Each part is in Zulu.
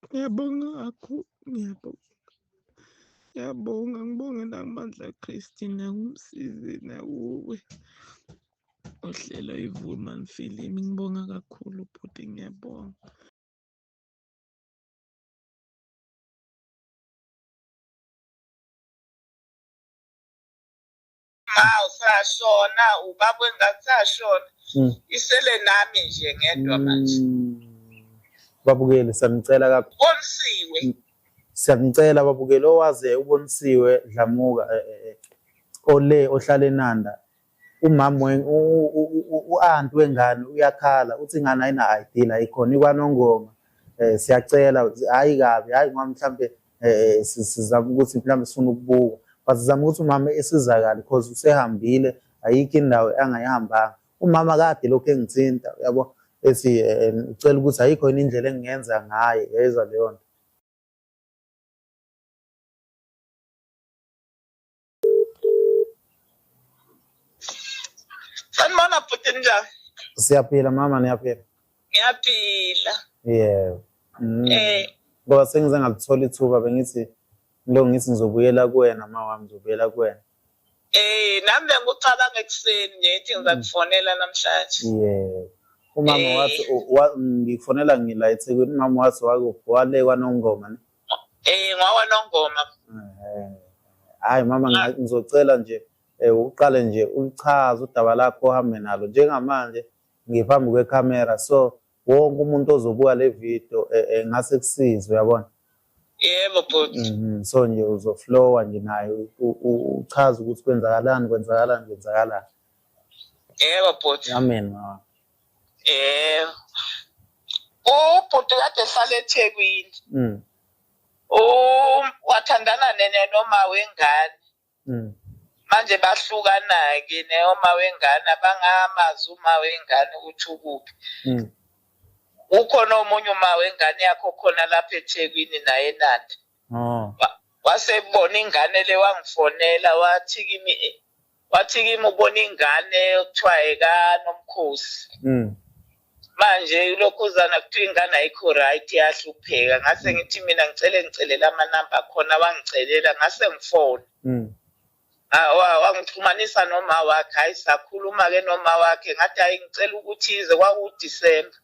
Ngiyabonga kakhulu, ngiyabonga. Ngiyabonga, ngibonge nakuMandla Christi nakuMsizi nakuwe. Uhlelo iVuman Film, ngibonga kakhulu bhuti, ngiyabonga. Ma usashona ubaba wengane sashona isele nami nje ngedwa manje. Babukeli siyanicela kakhulu. Ubonisiwe. Siyanicela babukeli owaze ubonisiwe Dlamuka ole ohlala eNanda umama u-anti wengane uyakhala uthi ingane ayina ID la ikhona ikwaNongoma. Siyacela hayi kabi hayi ngoba mhlambe sizama ukuthi mhlambe sifuna ukubuka but sizama ukuthi umama esizakale because usehambile ayikho indawo angayihambanga. Umama kade lokhu engithinta uyabo ethi ucela ukuthi ayikho yini indlela engingenza ngayo yayizwa leyo nto. Sanibona bhuti, njani? Siyaphila mama, niyaphila? Ngiyaphila. Yebo. Ngoba sengize ngalithola ithuba bengithi lo ngithi ngizobuyela kuwena ma wami, ngizobuyela kuwena. Nami bengikucabanga ekuseni nje ngithi ngizakufonela namhlanje. Yebo. Umama wathi ngikufonela ngila eThekwini, umama wathi wale kwaNongoma ne? NgwakwaNongoma. Hayi mama, ngizocela nje uqale nje ulichaze udaba lakho ohambe nalo. Njengamanje ngiphambi kwekhamera, so wonke umuntu ozobuka le video ngase kusize, uyabona? Yebo bhuti. So nje uzoflowa nje naye uchaze ukuthi kwenzakalani, kwenzakalani, kwenzakalani. Yebo bhuti. Amen mama. Yebo. Ubhuti kade ehlala eThekwini. Wathandana nene noma wengane. Manje bahlukana-ke noma wengane, abangamazi uma wengane ukuthi ukuphi. Ukhona omunye uma wengane yakho khona lapha eThekwini naye eNanda. Wasebona ingane le wangifonela wathi kimi, wathi kimi ubona ingane okuthiwa ekaNomkhosi. Manje lokhuzana kuthiwa ingane ayikho right iyahlupheka. Ngase ngithi mina ngicele ngicelela amanamba khona, wangicelela ngase ngifona. Wangixhumanisa noma wakhe, hayi sakhuluma ke noma wakhe, ngathi hayi ngicela ukuthi ize, kwakuDisemba.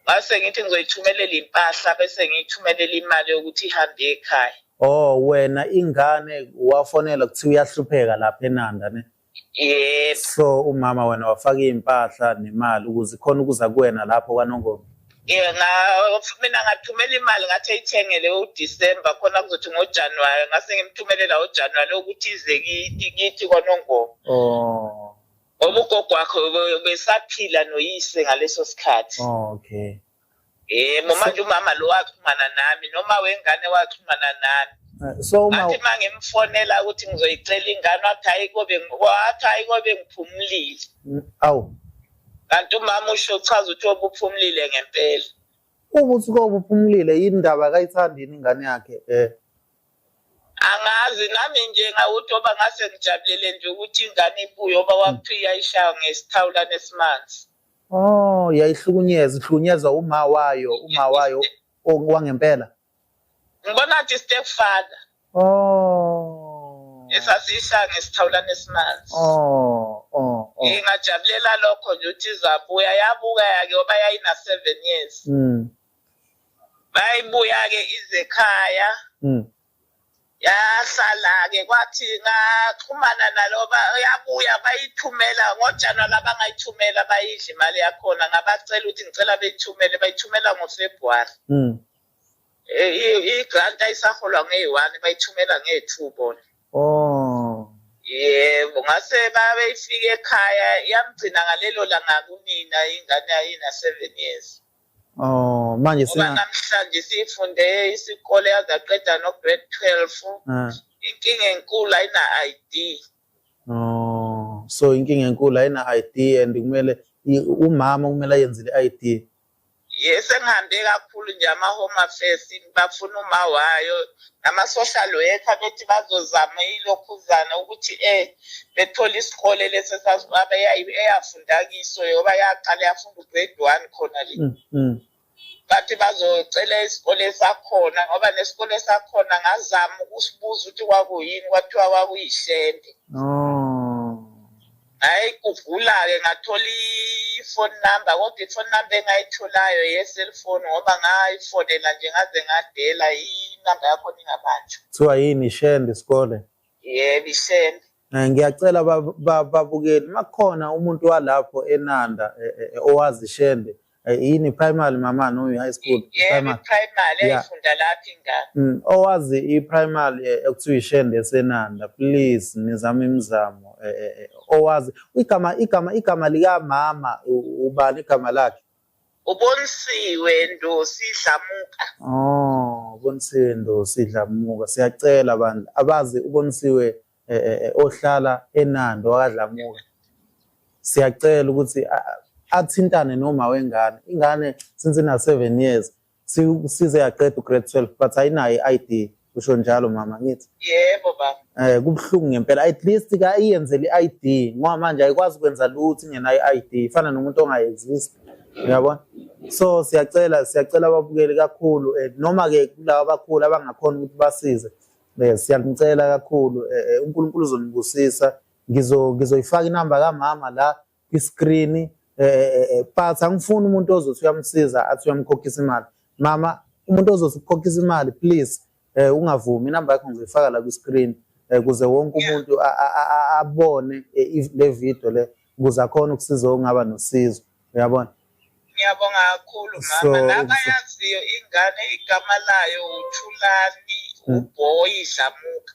Ngase ngithi ngizoyithumelela impahla bese ngiyithumelela imali yokuthi ihambe ekhaya. Oh, wena ingane wafonela kuthiwa uyahlupheka lapha eNanda ne? Yebo. So umama wena wafaka impahla nemali ukuze khona ukuza kuwena lapho kwaNongoma. Yebo, mina ngathumela imali ngathi ayithengele uDisemba khona kuzothi ngoJanuary, ngase ngimthumelela uJanuary ukuthi ize kithi kwaNongoma. Ngoba ugogo wakhe besaphila noyise ngaleso sikhathi. Okay. Yebo, manje umama lo waxhumana nami noma wengane waxhumana nami. So uma ngathi mangimfonela ukuthi ngizoyicela ingane wathi hayi kobe wathi hayi kobe ngiphumulile. Awu. Kanti umama usho uchaza ukuthi obuphumulile ngempela. Ukuthi kobe uphumulile yini indaba akayithandi yini ingane yakhe? Angazi nami nje ngawuthi oba ngase ngijabulele nje ukuthi ingane ibuye oba kwakuthiwa iyayishaya ngesithawula nesimanzi. Oh, yayihlukunyezwa, ihlukunyezwa uma wayo wangempela. Ngibona ngathi stepfather. Esasishaya ngesithawula nesimanzi. Oh. Ngingajabulela lokho nje ukuthi izabuya, yabuka ke ngoba yayina 7 years. Bayibuya ke ize ekhaya. Yahlala ke kwathi ngaxhumana nalo yabuya bayithumela ngoJanuwari, abangayithumela bayidla imali yakhona, ngabacela ukuthi ngicela beyithumele, bayithumela ngoFebruary. I-grant ayisaholwa ngeyi-1, bayithumela ngeyi-2 bona. Yebo, ngase babeyifika ekhaya yamgcina ngalelo langa kunina ingane yayina 7 years. Oh, manje Ngoba namhlanje sifunde isikole yaze yaqeda no grade 12. Inkinga enkulu ayina ID. Oh, so inkinga enkulu ayina ID and kumele umama kumele ayenzile i-ID. Yes, engihambe kakhulu nje ama-home affairs bafuna uma wayo nama-social worker bethi bazozama ilokhuzana ukuthi bethole isikole lesi eyafunda kiso ngoba yaqala yafunda u-grade 1 khona le. Bathi bazocela isikole sakhona ngoba nesikole sakhona ngazama ukusibuza ukuthi kwakuyini, kwathiwa kwakuyishende. Oh. Hayi kugula-ke ngathola i-phone number, kodwa i-phone number engayitholayo ye-cellphone ngoba ngayifonela nje ngaze ngadela inamba yakhona ingabanjwa. Kuthiwa yini ishende isikole? Yebo, ishende. Ngiyacela babukeli makukhona umuntu walapho eNanda owazi ishende, yini primary mama noma i-high school? Yebo, i-primary ayifunda lapho ingane. Owazi i-primary ekuthiwa ishende eseNanda, please nizame imizamo. Owazi igama igama igama likamama ubani igama lakhe? Ubonisiwe Ndosi Dlamuka. Oh, Ubonisiwe Ndosi Dlamuka. Siyacela bandla abazi Ubonisiwe ohlala eNanda wakaDlamuka. Siyacela ukuthi athintane noma wengane. Ingane since ina 7 years size yaqeda ugrade 12 but ayinayo i-ID. Kusho njalo mama ngithi. Yebo baba. Kubuhlungu ngempela. At least ka iyenzele i-ID ngoba manje ayikwazi ukwenza lutho ingenayo i-ID, ifana nomuntu ongayi-exist. Uyabona? So siyacela siyacela ababukeli kakhulu, noma ke kulabo abakhulu abangakhona ukuthi basize. Siyanicela kakhulu, uNkulunkulu uzonibusisa. Ngizoyifaka inamba kamama la kwi-screen, but angifuni umuntu ozothi uyamsiza athi uyamkhokhisa imali. Mama, umuntu ozothi ukukhokhisa imali, please ungavumi. Inamba yakho ngizoyifaka la kwi-screen ukuze wonke umuntu abone le video le, ukuze akhone ukusiza ongaba nosizo. Uyabona? Ngiyabonga kakhulu mama. Nabayaziyo ingane igama layo uThulani uBoy Dlamuka.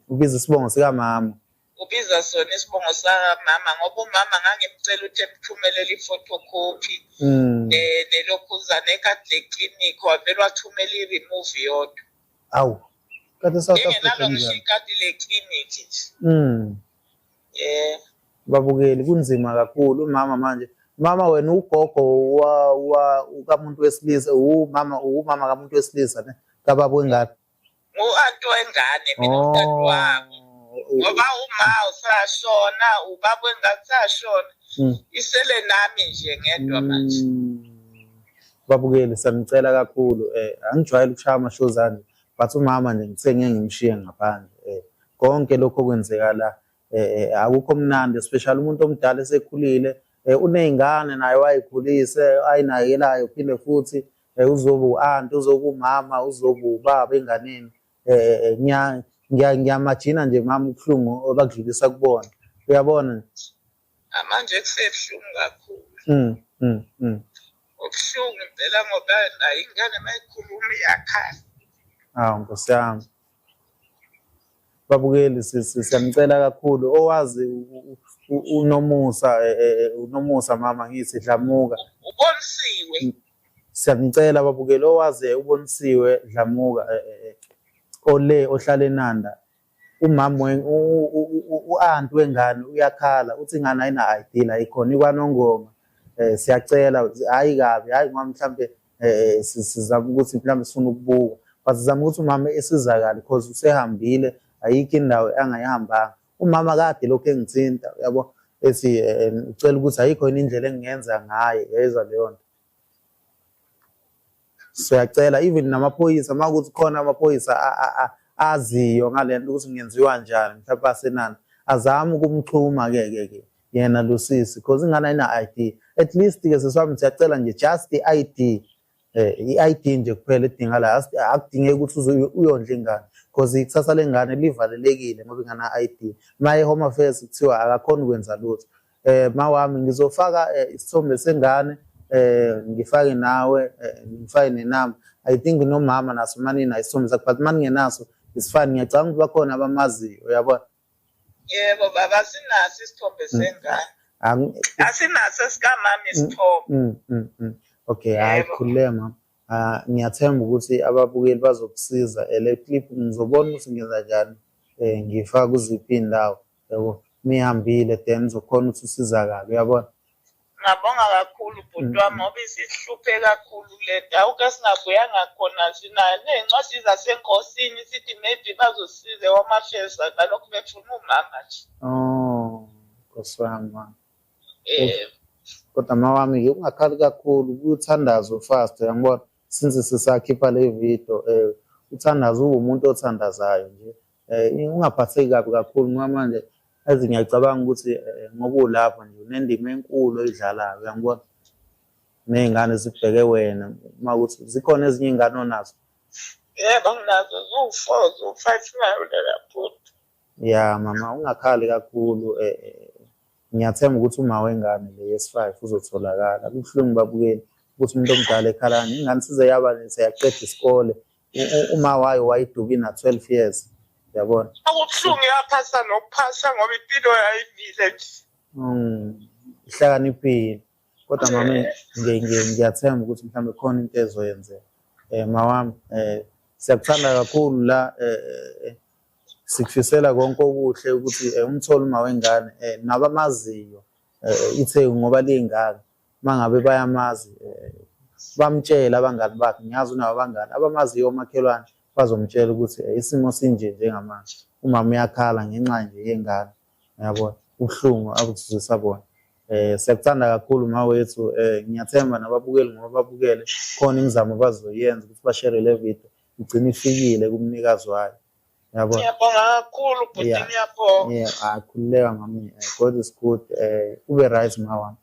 Ubiza isibongo sikamama. Ubiza sona isibongo sakamama ngoba umama ngangimcela ukuthi emthumelele i-photocopy nelokhuzana ekhadi leklinikhi, wavele wathumela i-remove yodwa. Awu. Kade South Africa Engenalo ngisho ikhadi leklinikhi nje. Babukeli, kunzima kakhulu umama manje. Mama wena ugogo wa kamuntu wesilisa, umama umama kamuntu wesilisa ne kababa wengane. Ngu-anti wengane mina, udadewabo. Ngoba uma usashona, ubaba wengane usashona. Isele nami nje ngedwa manje. Babukeli, siyanicela kakhulu, angijwayele ukushaya ama-shows anje, but umama nje ngithe ngeke ngimshiye ngaphandle. Konke lokho okwenzeka la akukho mnandi, especially umuntu omdala esekhulile, uney'ngane naye wayikhulise ayinakekelayo, phinde futhi uzoba u-anti, uzoba umama, uzoba ubaba enganeni. Ngiyamajina nje mama ubuhlungu obakudlulisa kubona. Uyabona? Manje kusebuhlungu kakhulu. Ubuhlungu impela ngoba nayo ingane mayikhuluma iyakhala. Awu Nkosi yami. Babukeli, siyanicela kakhulu owazi uNomusa, uNomusa mama ngithi Dlamuka. Ubonisiwe. Siyanicela babukeli owazi Ubonisiwe Dlamuka, ole ohlala eNanda. Umama u-anti wengane uyakhala uthi ingane ayina ID la ikhona ikwaNongoma. Siyacela, hayi kabi, hayi ngoba mhlambe sizama ukuthi mhlambe sifuna ukubuka, but sizama ukuthi umama esizakale because usehambile, ayikho indawo angayihambanga. Umama kade lokhu engithinta, uyabo, ethi ucela ukuthi ayikho yini indlela engingenza ngayo, yayizwa leyo nto. Siyacela even namaphoyisa, uma kuthi khona amaphoyisa aziyo ngale nto ukuthi kungenziwa njani, mhlawumbe asenani, azame ukumxhuma ke ke ke yena lo sisi, because ingane ayina ID. At least ke siswami siyacela nje just i-ID, i-ID nje kuphela edingakalayo. Akudingeki ukuthi uze uyondle ingane, because ikusasa lengane livalelekile ngoba ingane ID. Uma e-Home Affairs kuthiwa akakhoni ukwenza lutho. Ma wami ngizofaka isithombe sengane, ngifake nawe, ngifake nenamba. I think nomama naso manina isithombe sakhe, but maningenaso it's fine. Ngiyacabanga ukuthi bakhona abamaziyo, uyabona? Yebo baba, sinaso isithombe sengane. Asinaso esikamama isithombe. Okay, hayi khululeka mama. Ngiyathemba ukuthi ababukeli bazokusiza. Le clip ngizobona ukuthi ngenza njani, ngiyifaka kuziphi iy'ndawo, yabo. Mihambile then uzokhona ukuthi usizakale, uyabona? Ngabonga kakhulu bhuti wami ngoba isihluphe kakhulu le ndawo ke singabuyanga khona, sinayo ney'ncwadi zasenkosini sithi maybe bazosiza e-Home Affairs, balokhu befuna umama nje. Oh, Nkosi wami mama. Kodwa mawami-ke ungakhali kakhulu, kuthandazo fast uyangibona since sisakhipha le video uthandazo uwumuntu othandazayo nje. Ungaphatheki kabi kakhulu ngoba manje azi ngiyacabanga ukuthi ngoba ulapho nje unendima enkulu oyidlalayo uyangibona. Ney'ngane zibheke wena uma ukuthi zikhona ezinye iy'ngane onazo. Yebo nginazo ziwu-four, ziwu-five nayo leya bhuti. Ya mama ungakhali kakhulu ngiyathemba ukuthi uma wengane le yesi-five uzotholakala. Kubuhlungu babukeli ukuthi umuntu omdala ekhalani ingane size yaba seyaqeda isikole uma wayo wayiduba ina-12 years yabona. Okubuhlungu yaphasa nokuphasa ngoba impilo yayimile nje. Ihlakaniphile. Kodwa mama ngiyathemba ukuthi mhlawumbe khona into ezoyenzeka. Mawami siyakuthanda kakhulu la sikufisela konke okuhle ukuthi umthole uma wengane nabamaziyo iTheku ngoba liyingane mangabe bayamazi bamtshele abangani bakhe ngiyazi unabo abangani abamaziyo omakhelwane bazomtshela ukuthi isimo sinje njengamanje umama uyakhala ngenxa nje yengane uyabona ubuhlungu abuzwisa bona. Siyakuthanda kakhulu mawethu ngiyathemba nababukeli ngoba babukele khona imizamo bazoyenza ukuthi bashere le video igcine ifikile kumnikazi wayo. Yabona. Ngiyabonga kakhulu bhuti ngiyabonga. Yeah, akhululeka mami. God is good. Ube right mawami.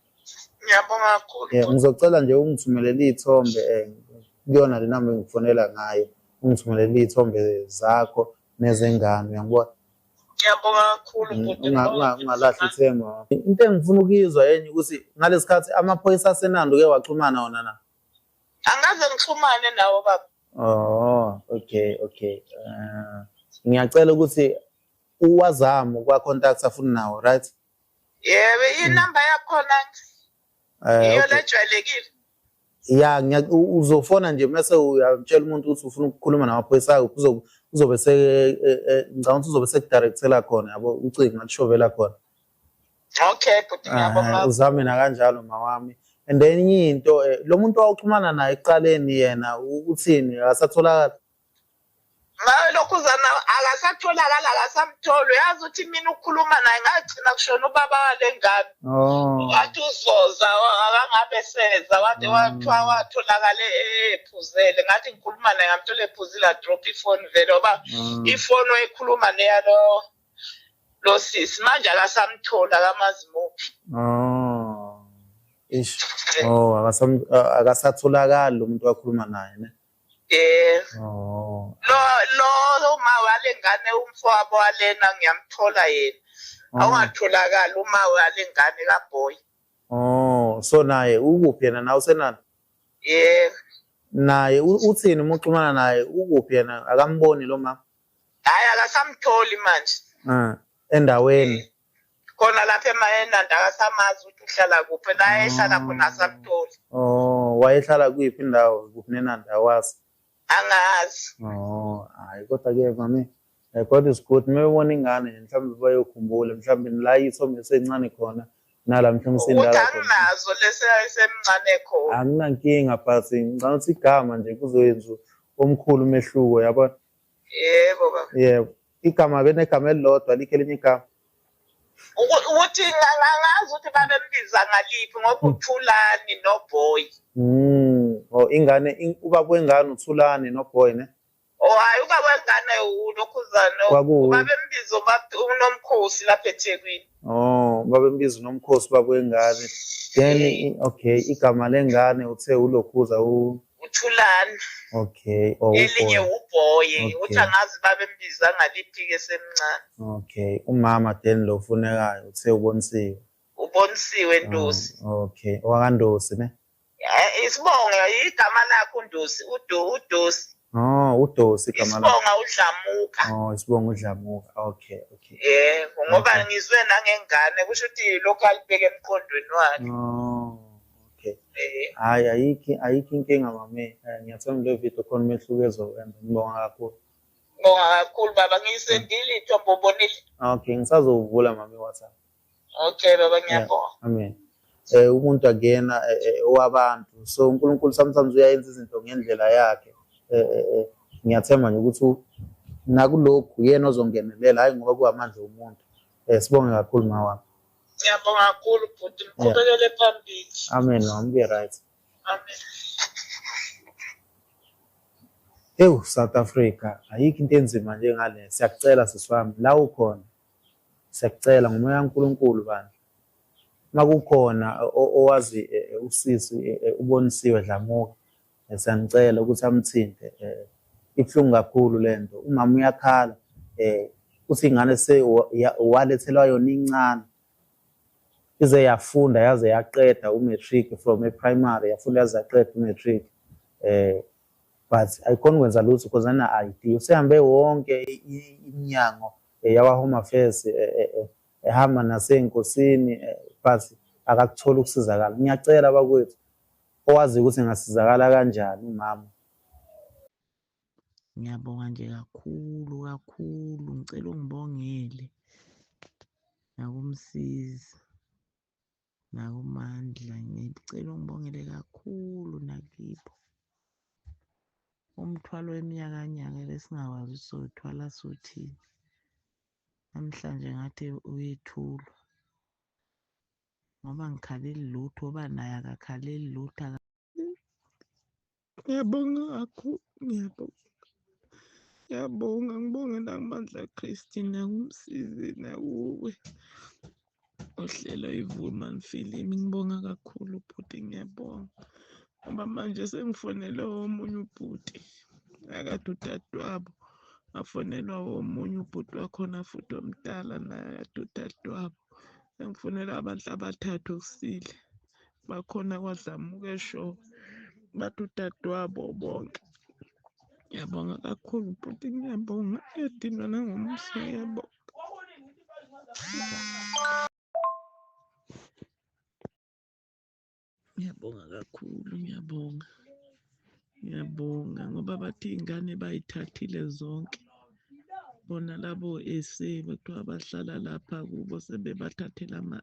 Ngiyabonga kakhulu. Yeah, ngizocela nje ungithumelele iy'thombe kuyona le namba engikufonela ngayo. Ungithumelele iy'thombe zakho nezengane uyangibona? Ngiyabonga kakhulu bhuti. Ungalahli ithemba. Into engifuna ukuyizwa enye ukuthi ngalesikhathi amaphoyisa aseNanda uke waxhumana wona na? Angaze ngixhumane nawo baba. Oh, okay, okay. Ngiyacela ukuthi uwazame ukwa-contact afuna nawo, right? Yebo, inamba yakhona iyo lejwayelekile. Ya, uzofona nje mase uyamtshela umuntu ukuthi ufuna ukukhuluma namaphoyisa akho, uzobe se ngicabanga ukuthi uzobe sekudirectela khona yabo, ucingo alishovela khona. Okay, bhuti ngiyabonga. Uzame nakanjalo mawami. And then enye into lo muntu owawuxhumana naye ekuqaleni yena uthini akasatholakala? Ngayo lokhuzana akasatholakala akasamtholi. Uyazi ukuthi mina ukukhuluma naye ngagcina kushona ubaba wale ngane. Wathi uzoza akangabe seza wathi wathiwa watholakala ephuzele. Ngathi ngikhuluma naye ngamthola ephuzile adrop ifoni vele ngoba ifoni wayekhuluma neyalo lo sisi manje akasamtholi akamazi muphi. Ish. Oh, akasatholakali lo muntu wakhuluma naye ne. Oh. Lo uma wale ngane umfowabo walena ngiyamthola yena. Awungatholakali uma wale ngane kaBoy. Oh, so naye ukuphi yena nawe usenani? Yebo. Naye uthini uma uxhumana naye ukuphi yena akamboni lo mama? Hayi akasamtholi manje. Endaweni. Khona lapha eNanda akasamazi ukuthi uhlala kuphi la ehlala khona asamtholi. Oh, wayehlala kuyiphi indawo kuphi neNanda awazi? Angazi. Oh, hayi kodwa ke mami God is good. Mebona ingane mhlawumbe bayokhumbula mhlawumbe la ithombe esencane khona nala mhlawumbe sindala khona. Anginazo lese esemncane khona. Anginankinga but ngicabanga ukuthi igama nje kuzoyenza omkhulu umehluko yabona. Yebo baba. Yebo. Igama benegama elilodwa likho elinye igama. Ukuthi ngangazi ukuthi babembiza ngaliphi ngoba uThulani noBoy. Oh ingane ubaba wengane uThulani noBoy ne? Oh hayi ubaba wengane ulokhuzana babembiza uNomkhosi lapha eThekwini. Oh babembiza uNomkhosi ubaba wengane. Then okay igama lengane uthe ulokhuza uThulani. Okay. Oh, elinye uBoy uthi angazi babembiza ngaliphi ke semncane. Okay, umama then lo ufunekayo uthe ubonisiwe. Ubonisiwe Ndosi. Okay, owakaNdosi ne? Isibongo igama lakhe uNdosi, uDosi. Oh, uDosi igama lakhe. Isibonga uDlamuka. Oh, isibonga uDlamuka. Okay, okay. Yebo, ngoba ngizwe nangengane kusho ukuthi lokho alibheke emqondweni wakhe. Oh. Okay. Hayi ayikho inkinga mami. Ngiyathemba le video khona umehluko ezowenza. Ngibonga kakhulu. Ngibonga kakhulu baba, ngiyisendile ithombe ubonile. Okay, ngisazovula mami WhatsApp. Okay baba, ngiyabonga. Amen. Umuntu akuyena owabantu. So uNkulunkulu sometimes uyayenza izinto ngendlela yakhe. Ngiyathemba nje ukuthi nakulokhu yena ozongenelela hayi ngoba kuwamandla omuntu. Sibonge kakhulu mawami. Ngiyabonga kakhulu bhuti, niqhubekele phambili. Amen mama, ube right. Amen. Ewu South Africa, ayikho into enzima njengale. Siyakucela sisi wami, la ukhona. Siyakucela ngomoya kaNkulunkulu bandla. Uma kukhona owazi usisi ubonisiwe Dlamuka, siyanicela ukuthi amthinte. Ibuhlungu kakhulu lento. Umama uyakhala, uthi ingane walethelwa yona incane. Ize yafunda yaze yaqeda u-matric from e-primary, yafunda yaze yaqeda u-matric. But ayikhoni ukwenza lutho because ayina-ID. Usehambe wonke iminyango yakwa-Home Affairs, ehamba nasey'nkosini, but akakutholi ukusizakala. Ngiyacela bakwethu, owaziyo ukuthi engasizakala kanjani umama. Ngiyabonga nje kakhulu kakhulu, ngicela ungibongele nakuMsizi nakuMandla, ngicela ungibongele kakhulu nakibo. Umthwalo weminyakanyaka lesingakwazi ukuthi sowuthwala sothini. Namhlanje ngathi uyethulwa ngoba ngikhaleli lutho, oba naye akakhaleli lutho. Ngiyabonga kakhulu, ngiyabonga. Ngiyabonga, ngibonge nakuMandla Christine, nakuMsizi, nakuwe. Uhlelo iVuman Film, ngibonga kakhulu bhuti, ngiyabonga. Ngoba manje sengifonelwe omunye ubhuti, akade udadewabo, ngafonelwa omunye ubhuti wakhona futhi omdala naye akade udadewabo. Sengifonelwa abantu abathathu kusile, bakhona kwaDlamuka eShowe, bathi udadewabo bonke. Ngiyabonga kakhulu bhuti, ngiyabonga. Ngiyadinwa nangomuso, ngiyabonga. Ngiyabonga kakhulu, ngiyabonga. Ngiyabonga ngoba bathi iy'ngane bay'thathile zonke. Bona labo ese bekuthiwa bahlala lapha kubo sebebathathela ama